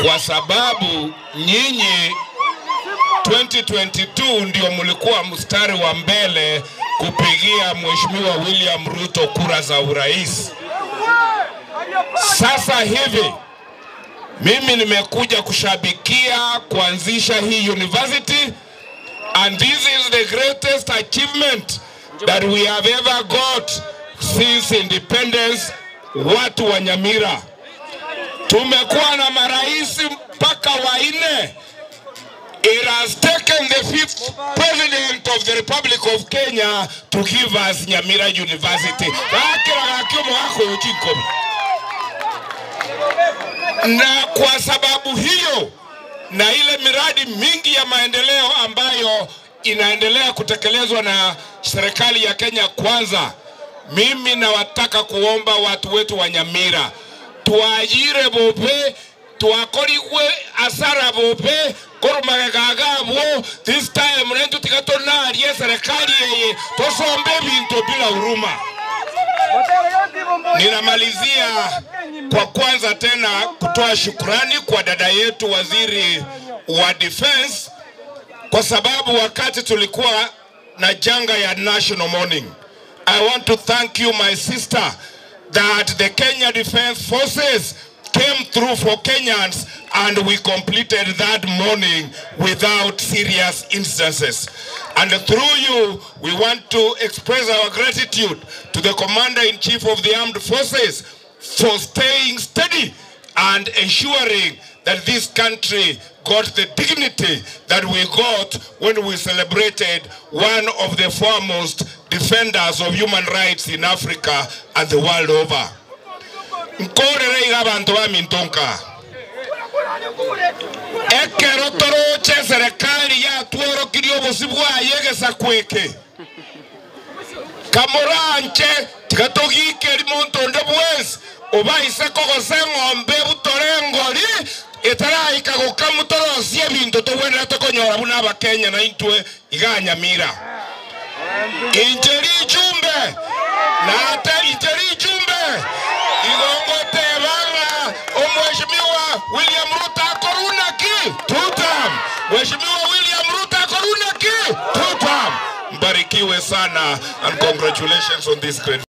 Kwa sababu nyinyi 2022 ndio mlikuwa mstari wa mbele kupigia Mheshimiwa William Ruto kura za urais. Sasa hivi mimi nimekuja kushabikia kuanzisha hii university, and this is the greatest achievement that we have ever got since independence. Watu wa Nyamira tumekuwa na marais mpaka wanne. It has taken the 5th president of the Republic of Kenya to give us Nyamira University. Na kwa sababu hiyo na ile miradi mingi ya maendeleo ambayo inaendelea kutekelezwa na serikali ya Kenya Kwanza, mimi nawataka kuomba watu wetu wa Nyamira tuajire bope, tuakorigwe asara bope korumagagagabo. This time rentu tikatonaarie serikali yeye tosombe bintu bila huruma. Ninamalizia kwa kwanza tena kutoa shukrani kwa dada yetu waziri wa defense, kwa sababu wakati tulikuwa na janga ya national mourning, I want to thank you my sister that the Kenya Defense Forces came through for Kenyans and we completed that mourning without serious instances. And through you, we want to express our gratitude to the Commander-in-Chief of the Armed Forces for staying steady and ensuring that this country got the dignity that we got when we celebrated one of the foremost defenders of human rights in Africa and the world over. Nkorere abantu ba mintonka. Ekero toroche serikali ya tuoro kirio bosibwa yegesa kweke. Kamoranche tikatogike rimonto ndebwes obaise kogose ng'ombe butore ngori etaraika gokamutorosie bintu tobwenera tokonyora buna abakenya na intwe iga Nyamira. Injeri chumbe na ate injeri chumbe igongote banga Mheshimiwa William Ruto akoruna ki tutam. Mheshimiwa William Ruto akoruna ki tutam. Mbarikiwe sana and congratulations on this great